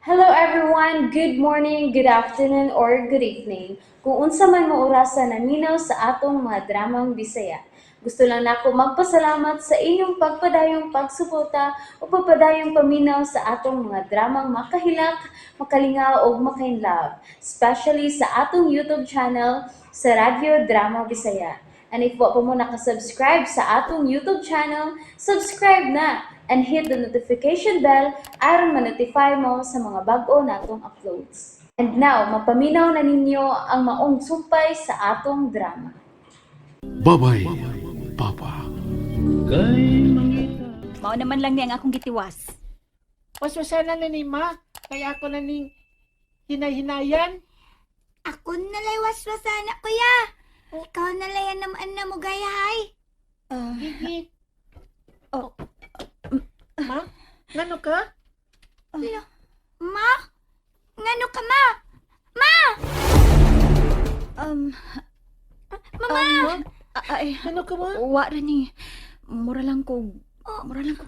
Hello everyone! Good morning, good afternoon, or good evening. Kung unsa man mo orasa naminaw sa atong mga dramang Bisaya. Gusto lang nako magpasalamat sa inyong pagpadayong pagsuporta o pagpadayong paminaw sa atong mga dramang makahilak, makalingaw ug makainlove, especially sa atong YouTube channel sa Radyo Drama Bisaya. And if wa pa mo nakasubscribe sa atong YouTube channel, subscribe na and hit the notification bell aron ma-notify mo sa mga bag-o natong uploads. And now, mapaminaw na ninyo ang maong sumpay sa atong drama. Babay, Papa. Mao naman lang ni ang akong gitiwas. Waswasana na ni ma, kaya ako na ning hinay-hinayan. Ako nalay waswasana, kuya. Ikaw nalay naman na mo gayahay. Gigi. Oh. Ma, ngano ka? Ma? Ngano ka, ma? Ma! Mama! Ay, Ngano ka, ma? wa ra ni. Mura lang kog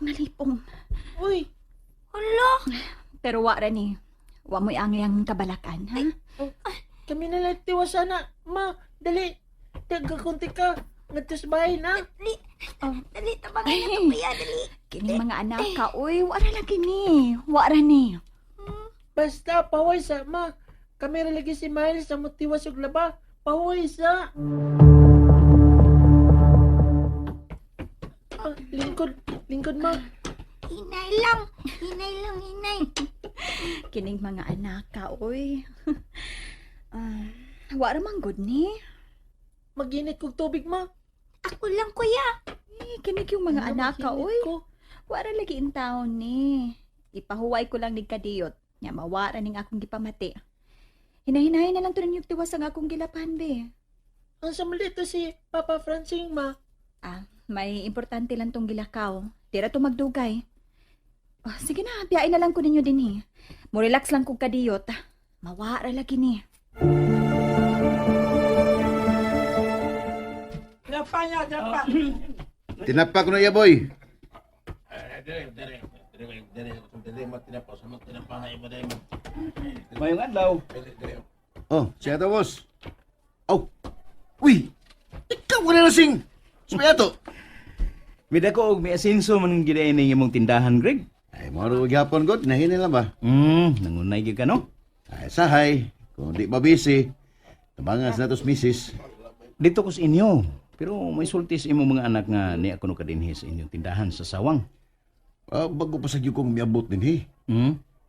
nalipong. Uy, Hulo! Pero wa ra ni. Wa mo'y angay ang kabalakan, ha? Kami na lang tiwasana. Ma, dali. Tagakunti ka. Ngadto sa bahay na. Dali, Oh. dali, tabangan na to, kuya, dali. Kini mga anak ka, uy, wa ra lagi ni. Wa ra ni. Basta, paway sa, ma. Kami ra lagi si Miles sa mutiwas og laba. Paway sa. Ah, lingkod, lingkod, ma. Hinay lang, hinay lang, hinay. Kining mga anak ka, uy. Ah, wa ra man gud ni. Maginit kog tubig, ma. Ako lang, kuya. Eh, kinig yung mga Ano, anak ka, maginit uy. ko. Wa ra lagi in town ni. Ipahuway ko lang nig kadiyot. Nya mawa ra ning akong gipamati. Hinahinahin na lang to ninyo tiwas ang akong gilapan, be. Ang samali to si Papa Francing, ma. Ah, may importante lang tong gilakaw. Tira to magdugay. Oh, sige na, biyain na lang ko ninyo din eh. Mo relax lang kog kadiyot. Mawa ra lagi ni. Tinapa niya, tinapa. Tinapa ko na iya, boy. Mayong adlaw. Oh, siya to, boss. Oh. Uy! Ikaw ka na lasing! Sumaya to! Midako og may asenso man gid ning imong tindahan, Greg. Ay, mo ro gyapon god, nahini lang ba? Nangunay gyud ka, no? Ay, sahay. Kung di ba busy, tabangan sa natos misis. Dito ko sa inyo. Pero may sulti sa imong mga anak nga ni ako no kadinhi sa inyong tindahan sa sawang. Ah, bago pa sa gyud kong miabot din, he.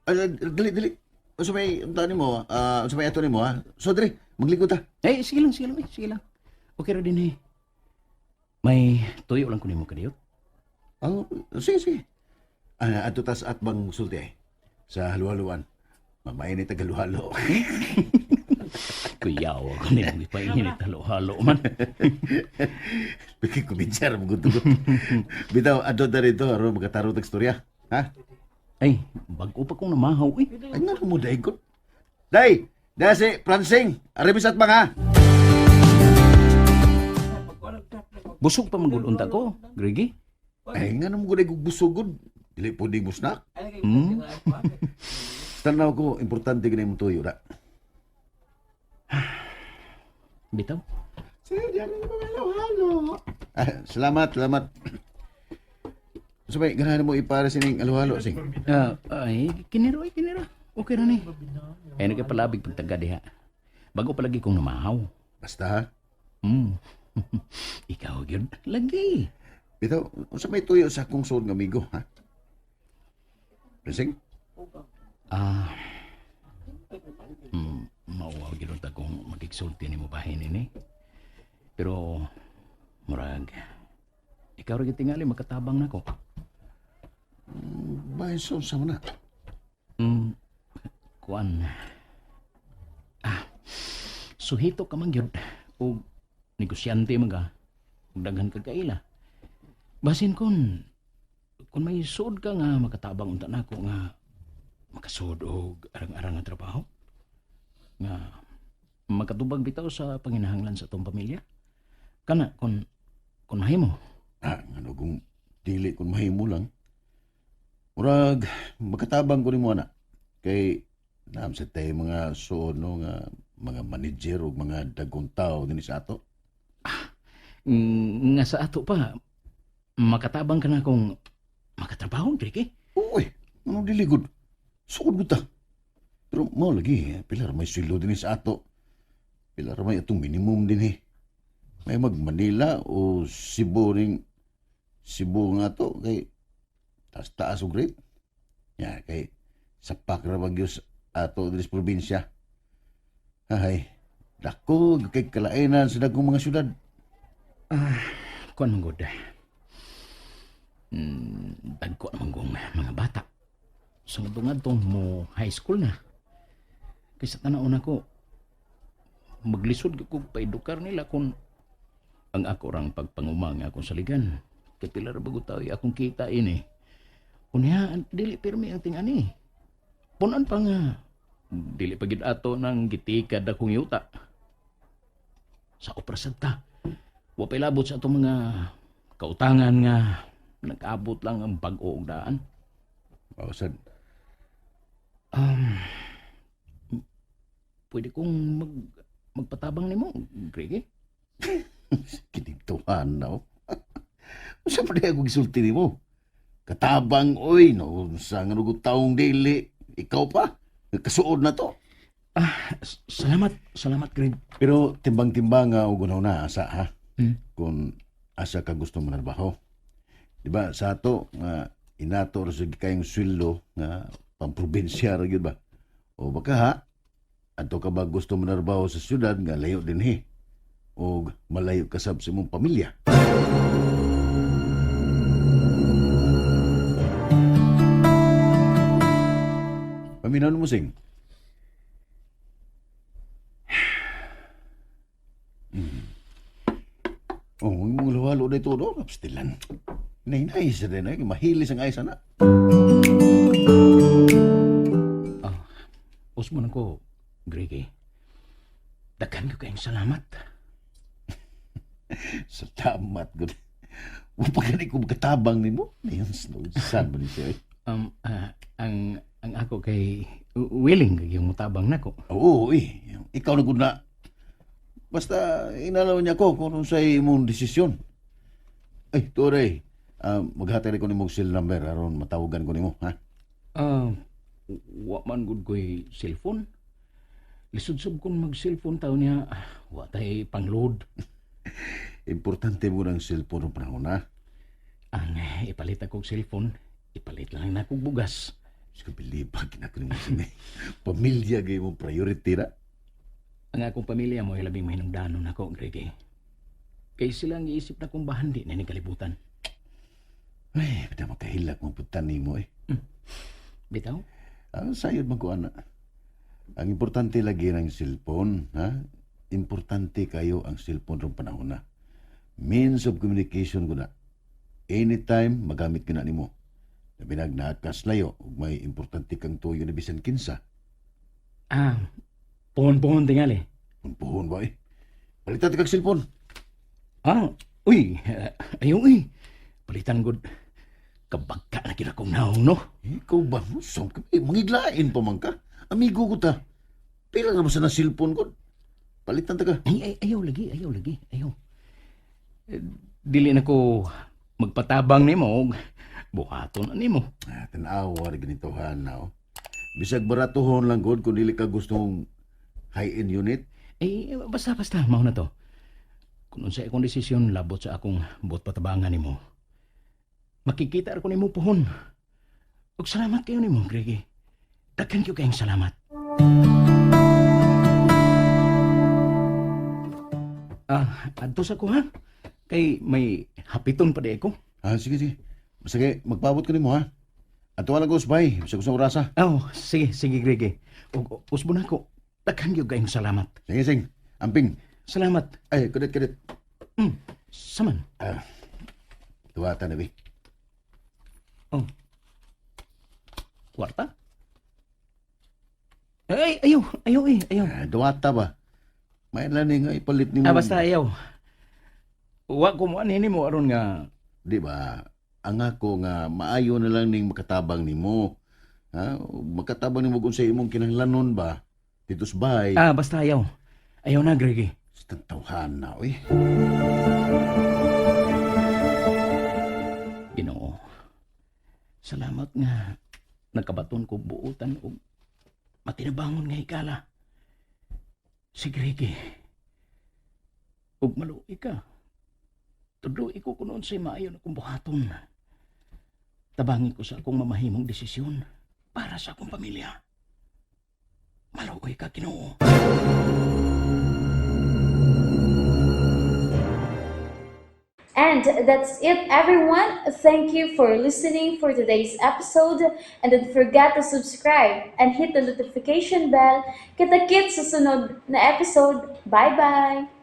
Ay, ay, dali, dali. Unsa may unta nimo? Ah, unsa may ato nimo ha? So diri, maglikod ta. Eh, sige lang, sige lang, eh, sige lang. Okay ra din eh. May tuyo lang ko nimo kadiyot. Oh, sige, sige. Ah, ato tas at bang sulti ay. Sa halu-haluan. Mamainit ang halu-halo. Kuyaw ako nimo ipainit halo-halo man. Bigay ko binsar mo gusto ko. Bitaw, ato na rito, aron magkataro tag storya. Ha? Ay, bago pa kong namahaw eh. Ay, nga mo day ko. Day! Day si Pransing! Aribis at mga! Busog pa man gud unta ko, Gregi. Ay, nga naman ko na busugod. Dili po di musnak. Tanaw ko, importante ka na imong tuyo, da. Bitaw. Sir, diyan na mga halo-halo. Ah, salamat, salamat. Sabay, ganahan mo ipara sining halo-halo, sing. Ah, ay, kiniro ay kiniro. Okay ra ni. Ay nagpalabig pagtaga diha. Bago pa lagi kong namahaw. Basta, ha? Ikaw gyud lagi. Bitaw, unsa may tuyo sa akong suod nga amigo, ha? Pransing? Ah. Mauwaw gyud unta kung magigsulti nimo bahin ini. Pero murag ikaw ra gyud tingali makatabang nako. Bahin sa unsa man na. Kuan. Ah. Suhito ka man gyud og negosyante man ka. Ug daghan ka kaila. Basin kon may suod ka nga makatabang unta nako nga makasuod og arang-arang nga trabaho nga makatubag bitaw sa panginahanglan sa atong pamilya. Kana kon mahimo. Ah, ano kung dili kung mahimo lang. Murag, makatabang ko nimo ana. Kay naam sa tayo mga suod no nga mga manager ug mga dagkong tao dinhi sa ato. Nga sa ato pa, makatabang ka na kung makatrabaho, Greg eh. Uy, anong diligod? Sukod gud ta. Pero mao lagi, eh, pila ra may sweldo dinhi sa ato. Pila ra may atong minimum dinhi. May mag Manila o Cebu ning Cebu nga to kay taas taas og rate. Ya kay sapak ra bagyos ato dinhi sa probinsya. Ay, dako kay kalainan sa dagkong mga syudad. Kuan man gud. Dagko naman kong mga bata. Sa ngadto mo high school na. Kaysa tanaw na ko, maglisod ko paedukar nila kung ang ako rang pagpanguma nga akong saligan. Kay pila ra bago tao akong kita ini. Unya, dili pirmi ang tingani. Punan pa nga. Dili pa gid ato nang gitikad akong yuta. Sa oprasad ta. Wa pa'y labot sa atong mga kautangan nga nag-abot lang ang bag-o og daan. Mao sad. Um, pwede kong magpatabang nimo, Greg eh? Kinigtuhan na oh. Unsa pa diay ako gisulti nimo? Katabang oy no sa nga taong dili ikaw pa kasuod na to. Salamat, salamat Greg. Pero timbang-timbang nga og una na asa ha. Kung asa ka gusto mo trabaho. Di ba sa ato nga inato ra sa kayong sweldo nga pamprobinsya ra gyud ba. O baka ha adto ka ba gusto mo trabaho sa syudad nga layo dinhi og malayo ka sab sa imong pamilya. Paminaw mo sing. Oh, ang mong luwalo na ito, no? Napstilan. Nahinay sa din, eh. Mahilis ang aysa na. Usmo na ko, Greg eh. Daghan ko kayong salamat. Salamat, gud. Wa pa gani ko makatabang nimo. Ayun, saan ba ni siya, eh? Ang ako kay willing kay yung mutabang nako. Oo, eh. Ikaw na gud na. Basta inalaw niya ko kung unsay imong desisyon. Ay, turay. Maghatag ko nimo og cell number aron matawagan ko nimo, ha? Ah, wa man gud ko'y cellphone. Lisod-sud kon mag-cellphone taon niya, wa tay pang-load. Importante mo ng cellphone ng panahon, ha? Ang ipalit akong cellphone, ipalit lang na akong bugas. Diyos ko, bilibag na ko nimo sini. Pamilya gay mo priority na. Ang akong pamilya mo ay labing mahinungdanon nako, Greg. Eh. Kay sila ang giisip na kung bahandi na ni kalibutan. Ay, bitaw makahilak mo puntan nimo eh. Bitaw? Ang sayod man ko ana. Ang importante lagi ng cellphone, ha? Importante kayo ang cellphone rong panahon na. Means of communication ko na. Anytime magamit ka na nimo. Labi nag nakaslayo ug may importante kang tuyo na bisan kinsa. Ah, pohon-pohon tingali. Punpuhon ba eh? Palitan kag cellphone. Ah, uy, ayaw eh. Palitan gud. Kabagka na kita kong naong, no? Ikaw ba mo? Som ka eh, mangiglain pa man ka. Amigo ko ta. Pila na ba sa na cellphone ko? Palitan ta ka. Ay, ay, ayaw lagi, ayaw lagi, ayaw. Eh, dili na ko magpatabang nimo og buhaton na nimo. Ah, tanawa rin ganito na oh. Bisag baratuhon lang gud kung dili ka gustong high-end unit. Eh, basta, basta, mao na to. Kung unsa akong desisyon, labot sa akong buot patabangan nimo. Makikita ra ko nimo pohon. Ug salamat kayo nimo, Greg. Daghan kayo kayong salamat. Ah, adto sa ko ha. Kay may hapiton pa di ko. Ah, sige, sige. Sige, magpaabot ko nimo ha. Ato lang ko usbay, bisag usang orasa. Oh, sige, sige, Greg. Ug usbo na ko. Daghan kayo kayong salamat. Sige, sige. Amping. Salamat. Ay, kudit, kudit. Saman. Ah, tuwata na, bi. Oh. Kwarta? Ay, ayaw, ayaw eh, ayaw. Ah, duwata ba? May lang nga ipalit nimo. Ah, basta ayaw. Wa ko mo ani nimo aron nga Di ba? Ang ako nga maayo na lang ning makatabang nimo. Ha? Makatabang nimo kung sa imong kinahanglanon ba? Dito sa bahay. Ah, basta ayaw. Ayaw na, Greggy. Sa tawhan na, oy. Ginoo. Salamat nga nagkabaton ko buutan og matinabangon nga higala. Si Greggy. Ug maluoy ka. Tudloy ko kung unsay maayo na kong buhaton. Tabangi ko sa akong mamahimong desisyon para sa akong pamilya. Maluoy ka, Ginoo. And that's it, everyone. Thank you for listening for today's episode. And don't forget to subscribe and hit the notification bell. Kita-kits sa sunod na episode. Bye-bye!